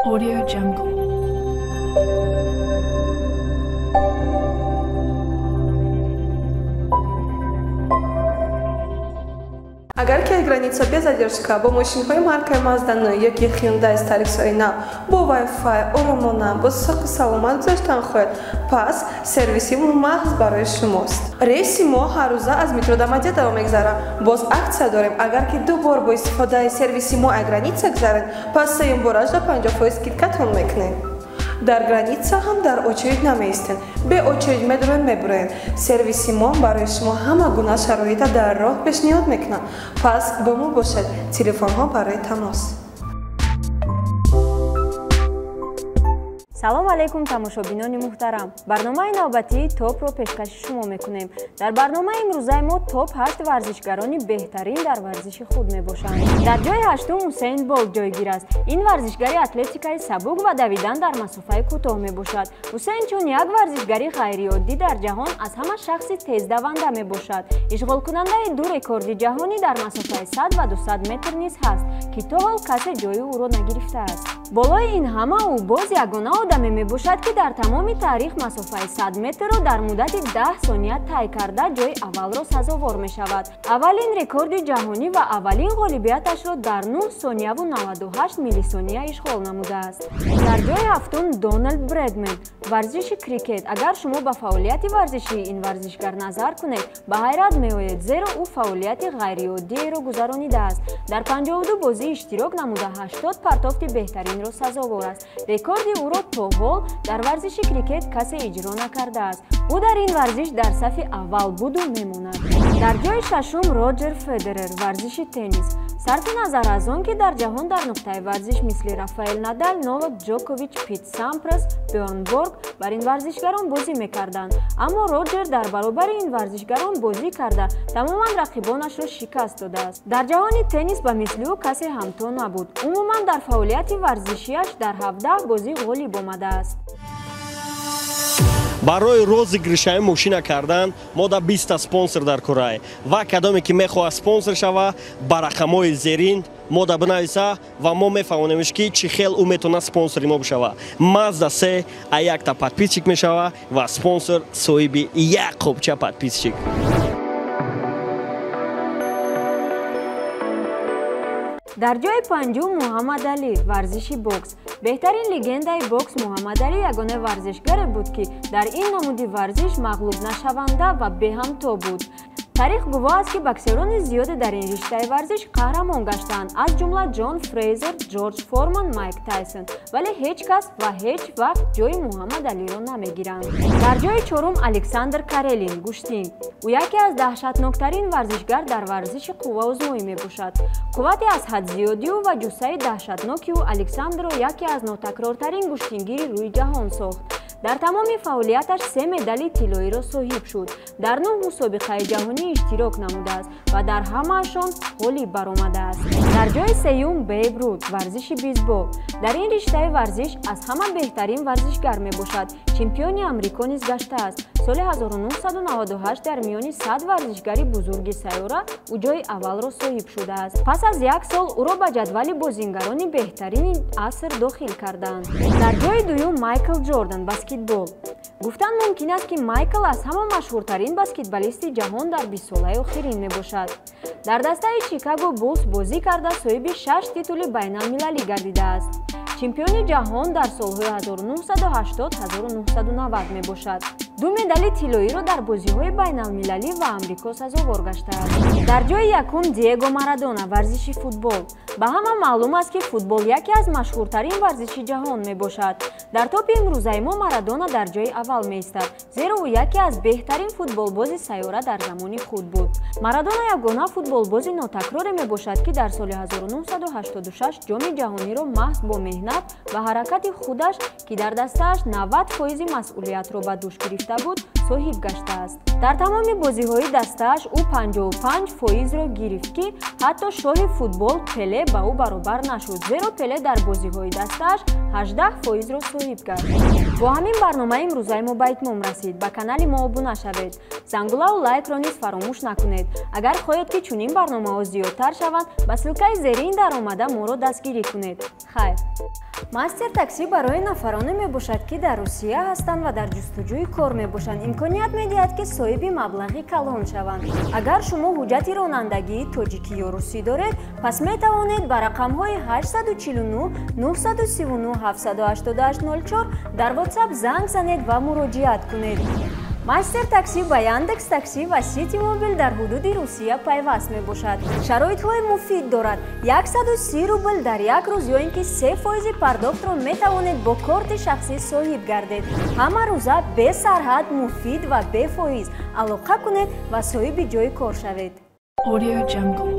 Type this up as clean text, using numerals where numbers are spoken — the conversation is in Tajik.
Audio Jungle. Агар ки граница без задержка бо мошинҳои маркаи Mazda 9 ёки Hyundai Starex нав бо Wi-Fi оромона бо соқу саломат гузаштан хоҳед, пас сервиси мо маҳз барои шумост. Рейси мо ҳар рӯза аз метро Домодедово мегзарад. Боз аксия дорем. Агар ки ду бор бо истифодаи сервиси мо аз граница гузаред, пас сеюм борашда 50% скидка тон мекунем. Дар граница ҳам дар очередь намеистем, бе очередь медроем, мебуроем. Сервиси мо барои шумо ҳама гуна шароита дар роҳ пешниҳод мекунад. Пас бо мо бошед. Телефонҳо барои тамос. Салом алейкум, тамошобинони муҳтарам! Барномаи навбатии топро пешкаши шумо мекунем. Дар барномаи имрӯзаи мо топ ҳашт варзишгарони беҳтарин дар варзиши худ мебошанд. Дар ҷои ҳаштум Усейн Болт ҷойгир аст. Ин варзишгари атлетикаи сабук ва давидан дар масофаи кӯтоҳ мебошад. Усейн чун як варзишгари ғайриоддӣ дар ҷаҳон аз ҳама шахси тездаванда мебошад. Ишғолкунандаи ду рекорди ҷаҳонӣ дар масофаи 100 ва 200 метр низ ҳаст, ки то ҳол касе ҷои ӯро нагирифтааст. Болои ин ҳама ӯ боз ягона одаме мебошад, ки дар тамоми таърих масофаи 100 метрро дар муддати 10 сония тай карда, ҷои аввалро сазовор мешавад. Аввалин рекорди ҷаҳонӣ ва аввалин ғолибияташро дар 9 сонияву 98 миллисония ишғол намудааст. Дар ҷои ҳафтум Доналд Бредмен, варзиши крикет. Агар шумо ба фаъолияти варзишии ин варзишгар назар кунед, ба ҳайрат меоед, зеро ӯ фаъолияти ғайриоддиеро гузаронидааст. Дар 52 бозӣ иштирок намуда, 80 партофти беҳтаринро сазовор аст. Рекорди ӯро то ҳол дар варзиши крикет касе иҷро накардааст. Ӯ дар ин варзиш дар сафи аввал буду мемонад. Дар ҷои шашум Роҷер Федерер, варзиши теннис. Сарфи назар аз он ки дар ҷаҳон дар нуқтаи варзиш мисли Рафаэл Надал, Новак Ҷокович, Пит Сампрас, Бёрн Борг бар ин варзишгарон бозӣ мекарданд, аммо Роҷер дар баробари ин варзишгарон бозӣ карда, тамоман рақибонашро шикаст додааст. Дар ҷаҳони теннис ба мисли ӯ касе ҳамто набуд. Умуман, дар фаъолияти варзишиаш дар 17 бозӣ ғолиб омадааст. Барои розыгрыш аи мошина кардан мо да 20 спонсор дар курай ва кадоме ки мехоҳад спонсор шава, ба рақамҳои зерин мо да бинависа ва мо мефаҳмонемш, ки чӣ хел ӯ метавонад спонсори мо бишава. Мазда се а якта подписчик мешава ва спонсор соҳиби як қопча подписчик. Дар ҷои панҷум Муҳаммад Али, варзиши бокс. Беҳтарин легендаи бокс Муҳаммад Али ягона варзишгаре буд, ки дар ин намуди варзиш мағлубнашаванда ва беҳамто буд. Таърих гувоҳ аст, ки боксерони зиёде дар ин риштаи варзиш қаҳрамон гаштаанд, аз ҷумла Ҷон Фрейзер, Ҷорҷ Форман, Майк Тайсон, вале ҳеҷ кас ва ҳеҷ вақт ҷои Муҳаммад Алиро намегиранд. Дар ҷои чорум Александр Карелин, гӯштин. Ӯ яке аз даҳшатноктарин варзишгар дар варзиши қувваозмоӣ мебошад. Қуввати аз ҳад зиёдиу ва ҷуссаи даҳшатноки ӯ Александрро яке аз нотакрортарин гӯштингири рӯи ҷаҳон сохт. Дар тамоми фаъолияташ се медали тиллоиро соҳиб шуд. Дар нӯҳ мусобиқаи ҷаҳонӣ иштирок намудааст ва дар ҳамаашон ғолиб баромадааст. Дар ҷои сеюм Бейб Рут, варзиши бейсбол. Дар ин риштаи варзиш аз ҳама беҳтарин варзишгар мебошад. Чемпиони Амрико низ гаштааст. Соли 1998 дар миёни 100 варзишгари бузурги сайёра ӯ ҷои аввалро соҳиб шудааст. Пас аз як сол ӯро ба ҷадвали бозингарони беҳтарини аср дохил карданд. Дар ҷои дуюм Майкл Ҷордан, баскетбол. Гуфтан мумкин аст, ки Майкл аз ҳама машҳуртарин баскетболисти ҷаҳон дар бистсолаи охирин мебошад. Дар дастаи Чикаго Булс бозӣ карда, соҳиби шаш титули байналмилалӣ гардидааст. Чемпиони ҷаҳон дар солҳои 1980-1990 мебошад. Ду медали тиллоиро дар бозиҳои байналмилалӣ ва Амрико сазовор гаштааст. Дар ҷои якум Диего Марадона, варзиши футбол. Ба ҳама маълум аст, ки футбол яке аз машҳуртарин варзиши ҷаҳон мебошад. Дар топи имрӯзаи мо Марадона дар ҷои аввал меистад, зеро ӯ яке аз беҳтарин футболбози сайёра дар замони худ буд. Марадона ягона футболбози нотакроре мебошад, ки дар соли 1986 ҷоми ҷаҳониро маҳз бо меҳнат ва ҳаракати худаш, ки дар дастааш 90 фоизи масъулиятро ба дӯш гирифта буд, соҳиб гаштааст. Дар тамоми бозиҳои дастааш ӯ 55 фоизро гирифт, ки ҳатто шоҳи футбол Пеле ба ӯ баробар нашуд, зеро Пеле дар бозиҳои дастааш 18 фоизро соҳиб гашт. Бо ҳамин барномаи имрӯзаи мо ба итмом расид. Ба канали мо обуна шавед, зангулаву лайкро низ фаромӯш накунед. Агар хоҳед, ки чунин барномаҳо зиёдтар шаванд, ба ссылка и зерин даромада моро дастгирӣ кунед. Хайр. Мастер Такси барои нафароне мебошад, ки дар Русия ҳастанд ва дар ҷустуҷӯи кор мебошанд. Имконият медиҳад, ки соҳиби маблағи калон шаванд. Агар шумо ҳуҷҷати ронандагии тоҷикӣ ё русӣ доред, пас метавонед ба рақамҳои 849 939 788 04 дар WhatsApp занг занед ва муроҷиат кунед. Мастер Такси ба Яндекс Такси ва Сити Мобил дар ҳудуди Русия пайваст мебошад. Шароитҳои муфид дорад: 130 рубл дар як рӯз ё ин ки 3 фоизи пардохтро метавонед бо корти шахсӣ соҳиб гардед. Ҳама рӯза, бесарҳад, муфид ва бефоиз. Алоқа кунед ва соҳиби ҷои кор шавед. Audio Jungle.